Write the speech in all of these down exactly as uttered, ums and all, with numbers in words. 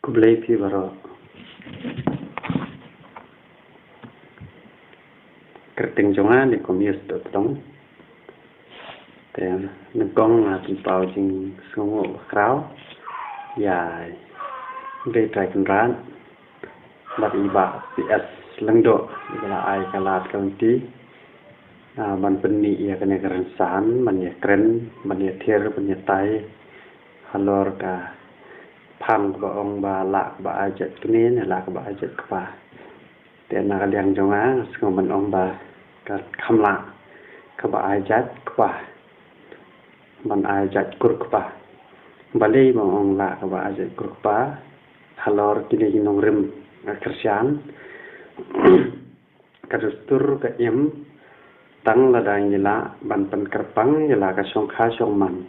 Khublei phi baroh. Kyrteng jong nga Nicholas Dohtdong. Te nyngkong nga pynpaw jingsngewnguh bakhraw ïa i Blei Trai Kynrad bad i Bah P S Lyngdoh, i ba la ai ka lad ka lynti, ah, ban pynmih ïa kane ka rynsan, ban ïakren, ban ïathir, ban ïatai halor ka phang kaba ong ba lah kaba ai jait kmie ne lah kaba ai jait kpa. Te na ka liang jong nga, nga sngew ban ong ba ka kham lah kaba ai jait kpa ban ai jait kur kpa. Balei ba ong lah kaba ai jait kur kpa? Halor kine ki nongrim, ah, Khristan, ka dustur ka im tang lada ngi lah ban pynkyrpang ïa la ka shongkha shongman.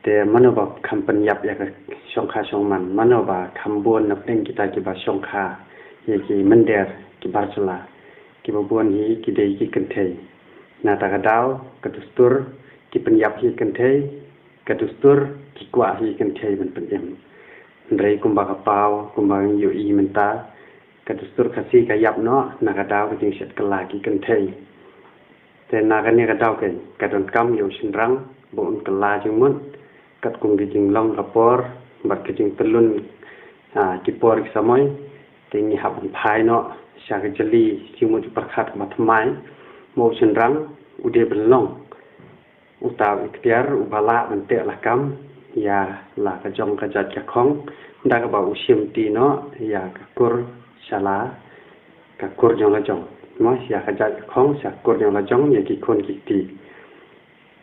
Te mano ba kham pynïap ïa ka shongkha shongman, mano ba kham bun na pdeng kita kiba shongkha ïa ki mynder, ki bar jylla, kiba bun hi ki dei ki kynthei. Na kata ka daw, ka dustur ki pynïap hi kynthei, ka dustur ki kwah hi kynthei ban pynim. Hynrei kumba ka paw, kumba ngi ïohi mynta, ka dustur Khasi ka ïap noh, na ka daw ka jingshet kylla ki kynthei. Te na kane ka daw keiñ, ka donkam ïa u shynrang ba un kylla jingmut katkum ka jinglong ka por bad ka jingtyllun, ah, ki por ki samoi. Te ngi hap ban phai noh sha ka jylli jingmut jingpyrkhat kaba thymmai, ba u shynrang u dei ban long uta u iktiar uba lah ban teh lakam ïa la ka jong ka jait ka khong, da kaba u shim ti noh ïa ka kur sha la ka kur jong la jong. Mo, ïa ka jait ka khong sha ka kur jong la jong, ïa ki khun ki kti.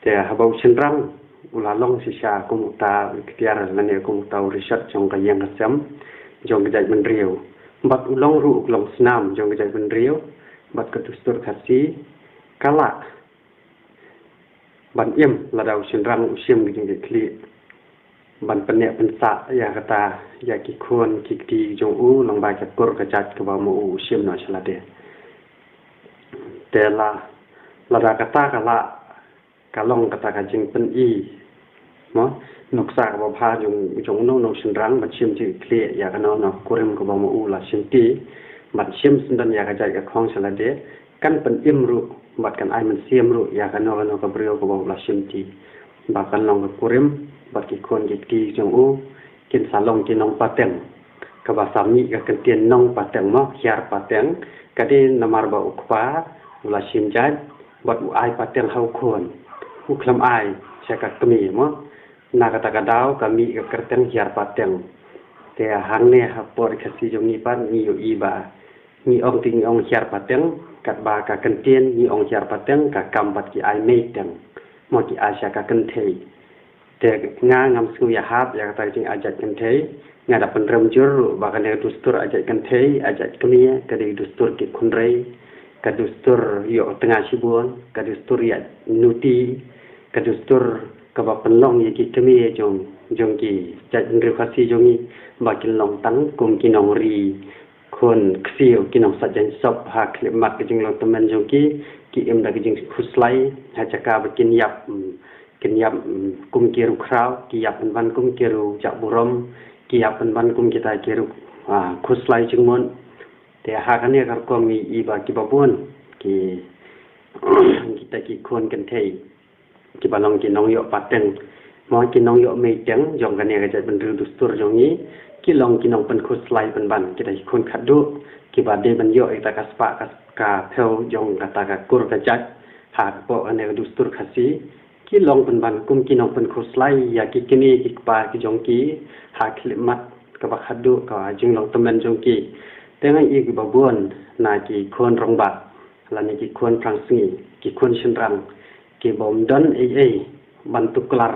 Te haba u shynrang u la long shisha kum uta u iktiar lane kum uta u rishot jong ka ïing ka sem jong ka jaitbynriew, bad u long ruh u long snam jong ka jaitbynriew, bad ka dustur Khasi ka lah ban im lada u shynrang u shim ka jingkitkhlieh ban pynneh pynsah ïa kata, ïa ki khun ki kti jong u lyngba ka kur ka jait kaba ma u u shim noh sha lade. Te la, lada kata ka lah, ka long kata ka jingpyni, mo, nuksa kaba bha jong, jong uno uno u shynrang ban shim jingkitkhlieh ïa kano kano ka kurim kaba ma u la shim ti, ban shim syndon ïa ka jait ka khong sha lade, kan pynim ruh bad kan ai mynsiem ruh ïa kano kano ka briew kaba u la shim ti. Ba kan long ka kurim bad ki khun ki kti jong u kin sa long ki nongpateng. Kaba sa mih ka kyntien nongpateng, mo, hiar pateng, ka dei namar ba u kpa u la shim jait bad u ai pateng ha u khun, u khlem ai sha ka kmie, mo. Na kata ka daw ka mih ka kyrteng hiar pateng. Te hangne ha por Khasi jong ngi pat ngi ïohi ba ngi ong te ngi ong hiar pateng, katba ka kyntien ngi ong hiar pateng ka kam bad ki ai mei teng, mo, ki ai sha ka kynthei. Te nga ngam sngew ïahap ïa kata ka jingai jait kynthei. Nga da pynrem jur ruh ba kane ka dustur ai jait kynthei, ai jait kmie, ka dei dustur ki khynrei, ka dustur ïoh tnga shibun, ka dustur ïaid nuti, ka dustur kaba pynlong ïa ki kmie jong, jong ki jaitbynriew Khasi jong ngi ba kin long tang kum ki nongri khun ksiew, ki nongsait jaiñ sop ha khyllipmat ka jinglong tymmen jong ki, ki im da ka jingkhuslai ha jaka ba kin ïap, mm, kin ïap, mm, kum ki riew khraw, ki ïap pynban kum ki riew jah burom, ki ïap pynban kum kita ki riew, ah, khuslai jingmut. Te ha kane ka rukom ngi i ba kiba bun ki kita ki khun kynthei kiba long ki nongïoh pateng, mo, ki nongïoh mei teng jong kane ka jaitbynriew dustur jong ngi, ki long ki nongpynkhuslai pynban kita ki khun khatduh kiba dei ban ïoh ïa kata ka spah ka, ka phew jong kata ka kur ka jait ha ka pok kane ka dustur Khasi. Ki long pynban kum ki nongpynkhuslai ïa ki kmie ki kpa ki jong ki ha khyllipmat kaba khatduh ka jinglong tymmen jong ki. Te nga i kiba bun na ki khun rangbah lane ki khun phrang sngi, ki khun shynrang, ki bym don ei ei ban tuklar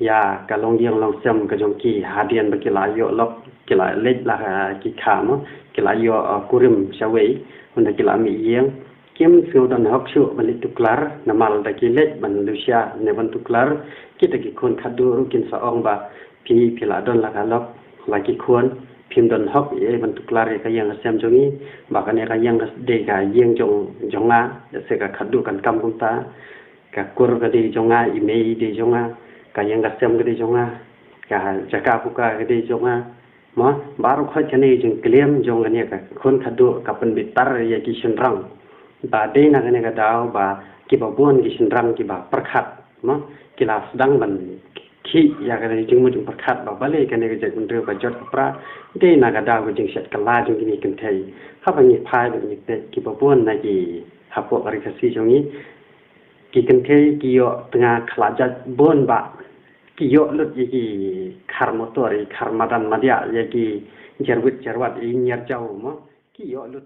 ïa ka longïing longsem ka jong ki hadien ba ki la ïoh lok, ki la leit la ha ki kha, mo, ki la ïoh, uh, kurim shawei, ynda ki la mih ïing. Kim sngew don hok shuh ban leit tuklar, namar da ki leit ban lushia ne ban tuklar, kita ki khun khatduh ruh kin sa ong ba phi, phi la don la ka lok, la ki khun, phim don hok ei ei ban tuklar ïa ka ïing ka sem jong ngi, ba kane ka ïing ka dei ka ïing jong, jong nga, da se ka khatduh kan kam kumta, ka kur ka dei jong nga, i mei i dei jong nga, ka ïing ka sem ka dei jong nga, ka jaka puka ka dei jong nga. Mo, baroh khoit kane ka jingkylliam jong kane ka khun khadduh ka pynbitar ïa ki shynrang. Ba dei na kane ka daw ba kiba bun ki shynrang kiba pyrkhat, mo, ki la sdang ban khih ïa kane ka jingmut jingpyrkhat ba balei kane ka jaitbynriew ka jot ka pra. Dei na ka daw ka jingshet kylla jong kine ki kynthei. Haba ngi phai bad ngi peit kiba bun na ki hapoh ka ri Khasi jong ngi, ki kynthei ki ïoh tnga khlajait bun ba ki ïoh lut ïa ki khar motor, ïa ki khar madan madiah, ïa ki jarwit jarwat, ïa ki ñiar jaw, mo. Ki ïoh lut